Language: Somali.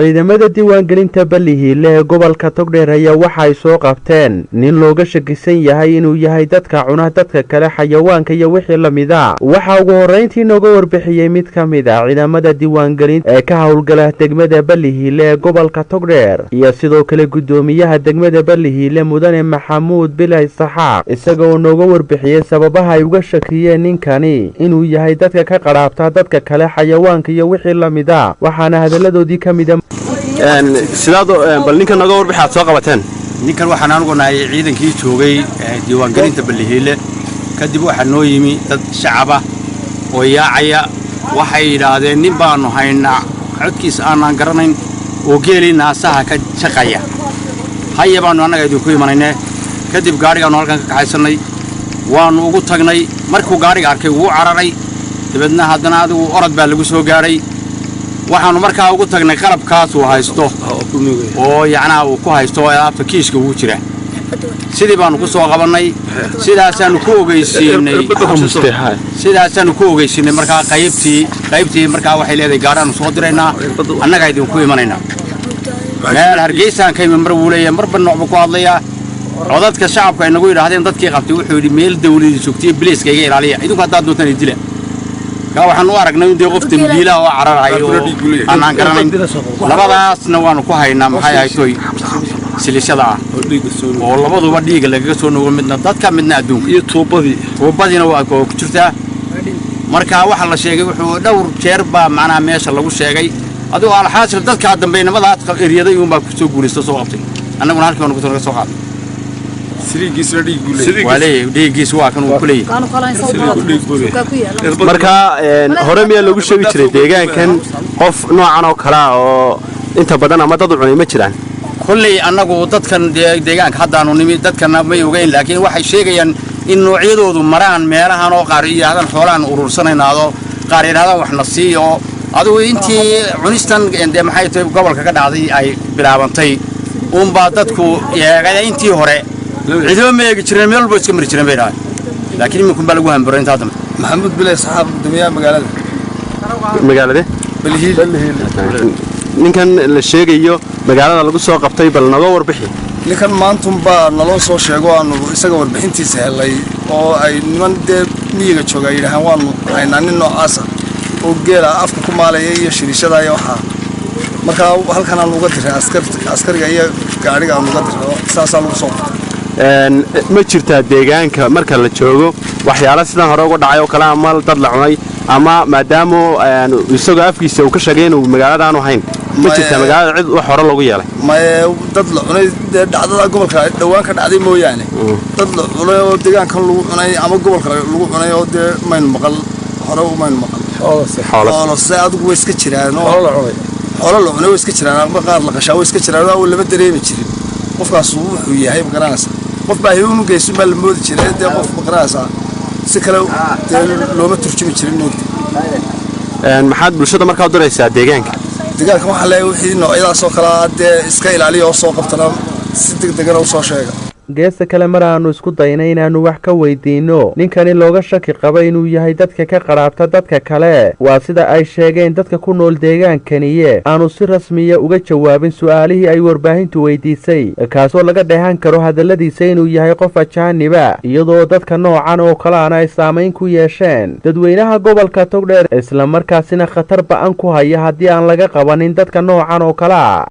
Ciidamada diiwaangelinta Ballihiile ee gobolka Togdheer ayaa waxa ay soo qabteen nin looga shakisan yahay inuu yahay dadka cuna dadka kale, xayawaanka iyo wixii la mida. Waxaa ugu horrayntii nooga warbixiyey mid ka mid a ciidamada diiwaangelinta ee ka howlgala degmada Ballihiile ee gobolka Togdheer iyo sidoo kale guddoomiyaha degmada Ballihiile, Mudane Maxamuud Bilay Saxaaq, isagoo nooga warbixiyey sababaha ay uga shakiyeen ninkani inuu yahay dadka ka qadhaabta dadka kale, xayawaanka iyo wixii la mida. Waxaana hadalladoodii ka mida: Sidaad bal ninka nooga warbixi aad soo qabateen. Ninkan waxaan anugu nahay ciidankii joogay diiwaangelinta Ballihiile. Kadib waxaa noo yimi dad shacaba oo yaacaya. Waxay yidhaahdeen, nin baanu haynaa codkiisa aanaan garanayn oo geelii naasaha ka shaqaya haya, baannu annaga idinku imanayne. Kadib gaadhigaannu halkan ka kaxaysannay, waannu ugu tagnay. Markuu gaadhiga arkay wuu cararay. Dabeedna haddana adigu orod baa lagu soo gaadhay. Waxaannu markaa ugu tagnay qalabkaas uu haysto oo yacnaha uu ku haysto oo alaabta kiishka ugu jira. Sidii baannu ku soo qabannay, sidaasaannu ku ogeysiinay. Markaa qaybtii markaa waxay leedahay, gaadhaannu soo diraynaa, annagaa idinku imanaynaa. Meel Hargeysaan ka imi mar wuu leeyahay, marba noocbu ku hadlayaa. Codadka shacabku ay nagu yidhaahdeen dadkii qabtay, wuxuu yidhi, meel dawladii joogtiyo biliiska iga ilaaliya, idinku haddaad doontaan idila. Kaa waxaan u aragnay in dee qof dembiilaha oo cararayo oo aanaan garanayn. Labadaasna waanu ku haynaa, maxay ahaytoy, silishada ah oo labaduba dhiiga lagaga soo nugo, midna dadka, midna adduunka. Iyo tuubadii. Tuubadiina waa ku jirtaa. Marka waxaa la sheegay, wuxuu dhowr jeer baa macnaha meesha lagu sheegay. Adigoo alxaasil dadkaa dambeynimadaas eryaday uunbaa ku soo guulaysto, soo qabtay. Annaguna halkii baanu naga soo qaadnay. Siriigiisna dhiig buu leeyahay. Waa leeyahay, dhiiggiis waa kan uu ku leeyahay. Marka hore miyaa loogu sheegi jiray deegaankan qof noocan oo kalea oo inta badan ama dad u cunay ma jiraan? Kolley annagu dadkan deegaanka haddaanu nimi, dadkana may ogeyn, laakiin waxay sheegayaan in noocyadoodu maraan meelahan oo qaar yidhahdaan xoolaan urursanaynaado, qaar yidhahdaan waxna siiyo. Adigu intii cunistan dee maxay tahay gobolka ka dhacday ay bilaabantay uunbaa dadku eegaya. Intii hore cidoo ma eegi jireen, meel walba iska mari jireen bay dhahay, laakiin iminkun baa lagu hamburay intaa dambe. Maxamuud Bilay Saxaab, guddoomiyaha magaalada. Magaalade? Balhiil. Ninkan la sheegayo magaalada lagu soo qabtay, bal naga warbixi. Ninkan maantunbaa naloo soo sheego, aanu isaga warbixintiisa helay oo ay niman dee miyiga jooga ay yidhaahaan waanu haynaa nin noocaasa oo geela afka ku maalaya iyo shiriishada iyo waxaa. Markaa halkan aanu uga diray askariga iyo gaadhiga aanu uga diray oo saasaa lagu soo qabtay. Ma jirtaa deegaanka marka la joogo waxyaala sidan hore uga dhacay oo kale, ama dad la cunay, ama maadaama isagoo afkiisa uu ka sheegay inuu magaalada aanu hayn, ma jirtaa magaalada cid wax hore loogu yeelay? Maye, dad la cunay dee dhacdada gobolka dhowaan ka dhacday mooyaane, dad la cunay oo deegaankan lagu cunay ama gobolka lagu cunay oo dee maynu maqal, hore maynu maqal. Xoolose adigu way iska jiraan oo xoolo la cunay way iska jiraan, ama qaar la qashaa way iska jiraan oo lama dareemi jirin qofkaas wuxuu yahay, ma garanaysaa. Qof baa hiunu geysun baa la moodi jiray dee, qof, ma garanaysaa, si kale dee looma turjumi jirin, moogta. Maxaad bulshada markaa u diraysaa deegaanka? Deegaanka waxaa leeyahay, wixii noocyadaas oo kalea dee iska ilaaliya oo soo qabtana si deg degana usoo sheega. Geesta kale, mar aanu isku daynay inaannu wax ka weydiinno ninkani looga shaki qaba inuu yahay dadka ka qadhaabta dadka kale, waa sida ay sheegeen dadka ku nool deegaankaniye, aanu si rasmiya uga jawaabin su'aalihii ay warbaahintu weydiisay, kaasoo laga dheehan karo hadalladiisa inuu yahay qof ajaaniba, iyadoo dadka noocan oo kaleana ay saamayn ku yeesheen dadweynaha gobolka Togdheer, islamarkaasina khatar ba'an ku haya haddii aan laga qabanin dadka noocan oo kalea.